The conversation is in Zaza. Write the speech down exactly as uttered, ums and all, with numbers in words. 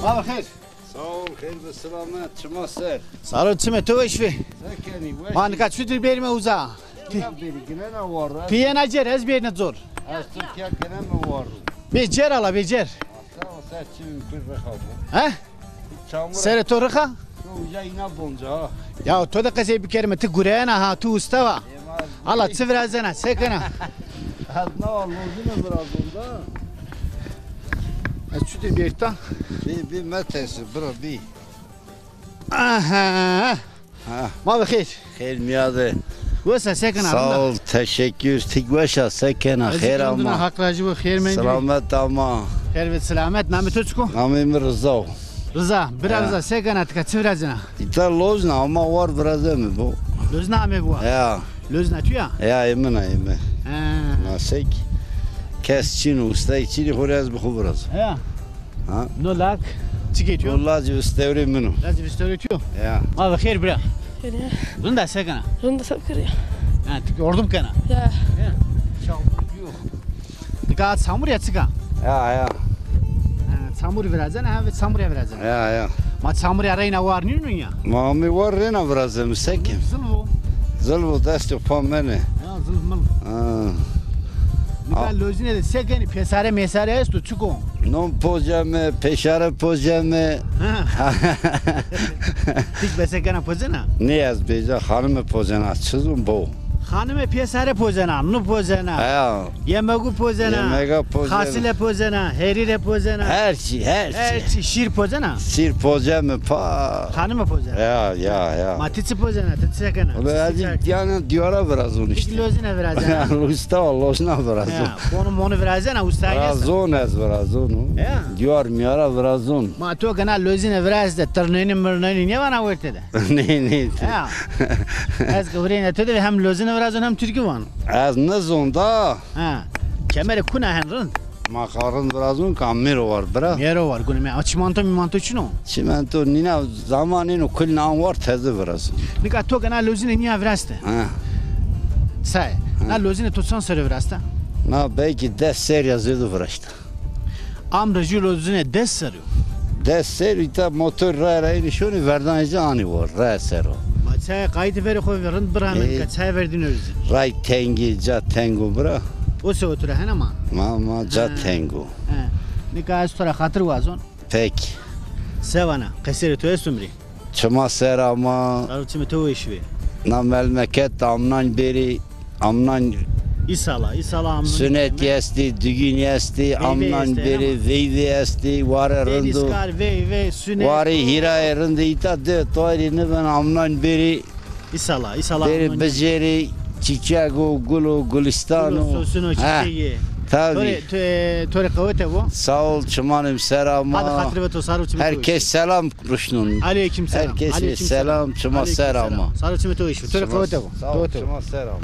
Baba xêr. Sağ ol, xêr ve selamet, çima ser. Sağ ol, çimê to weş be. Se kenî, weş. Ma nika çutir bêrîme uza? Tina bêrî, ginena war. Ti yena cêr, ez bêrîne cor. Ez Tirkîya gineme war. Bê cêr ala, bê cêr. Sağ ol, se çimî bir rıxa bu. He? Çamur. Serê to rixa? Yo, uca ina bonca ha. Ya to de qesey bikerime, ti gureyena ha, ti usta wa. Ala çi virazena, se kena? Ez na lozine virazon da. Ez çutir bêrta? Bî, bî, metersi, bira, bî. Aha. Ha. Ma bi xêr. Xêr mîya de. Wes a, se kena? Sağ ol, teşekkür. Ti weş a, se kena? Xêr ama. Haq rajî bo, xêr mendî. Selamet ama. Xêr ve selamet. Namê to çik o? Namê mi Riza o. Riza, bira Riza, se kena tika, çi virazena? Îta lozna ama war virazeme bo. Lozna ame bo? Ya. Lozna tu ya? Ya, ê min a, ê mi. Ha. Na sek. Kes çin, ustay çin, xo rê ez bi xo virazim. Ya. Ha? No lak, çi ke tu? No lacî vistewrê min o. Lacî vistewrê tu? Ya. Ma ve xêr bira. Xêr ya. Rind a, se kena? Rind a, se bikirî. Ha, ti ordum kena? Ya. Ya. Çamur yok. Nika çamur ya çik a? Ya, ya. Ha, çamur virazena, ha, ve çamur ya virazena. Ya, ya. Ma çamur ya reyna war nînun ya? Ma mi war reyna virazem, se kem? Zilvo. Zilvo dest û pa mene. Ya, zilv milv. Ha. Nika lozine de se kenî, pêsare mêsare esto, çik o? Non poceme, pêşare poceme. Ha. Tik bese kena pocena? Nê ez bêca, xanime pocena, çi zon bo. Xanime pêsare pocena, nu pocena. Ha. Yemegu pocena. Yemega pocena. Xasile pocena, herîre pocena. Her çî, her çî. Her çî, şîr pocena. Şîr poceme pa. Xanime pocena. Ya, ya, ya. Ma ti çi pocena, ti çi kena? Ulan, yanî diyara virazon îşte. Lozine virazena. Usta lozina virazon. Ya, bonu monu virazena, usta. Virazon ez virazon. Ya. Diyar miyara virazon. Ma to kena lozine virazde, tirnenî mirnenî nêvana werte de. Nê, nê. Ya. Ez ke hurêne to de hem lozine virazon hem tirkî van. Ez nizon da. Ha. Kemerê kuna hen rind? Ma ka rind virazon ka mêro war bira. Mêro war, gune me. A çimanto mîmanto çin o? Çimento nîna, zamanêno kul nan war teze virazon. Nika to kena lozine nîya viraste? Ha. Saye. Ha. Na lozine to çand serrî viraste? Na belkî des serrî ya zêde viraşte. Amre jû lozine des serrî yo. Des serrî ta motor ray ray nişonî verdanê ci anî war, ray ser o. Ma çay qaytî verê xo rind bira, nika çay verdîno ci. Ray tengî, ca teng o bira. O se otura hena ma? Ma, ma ca teng o. He. Nika ez to ra xatir wazon. Peki. Se vana, qeserê to esto mi rê? Çima ser ama. Sar û çimê to weş be. Na melmeket amnan bêrî, amnan. Îsala, îsala amnan. Sunetî estî, dugînî estî, amnan bêrî, veyvê estî, ware rind o. Dêniskar, veyvê, sunet. Ware hîrayê rind îta de toyrî nivin amnan bêrî. Îsala, îsala. Bêrî amnan bicêrî, çîçek o, gul o, gulistan o. Gul o, sosun o, çîçek. Tabî. To rê, to, to rê qewete bo. Sağ ol, çimanê mi ser ama. Hadi xatir ve to sar û çimê to weş. Herkes selam. Ruşnun. Aleyküm selam. Herkese selam, çima ser ama. Sar û çimê to weş. To rê qewete bo. Sağ ol, çima ser ama.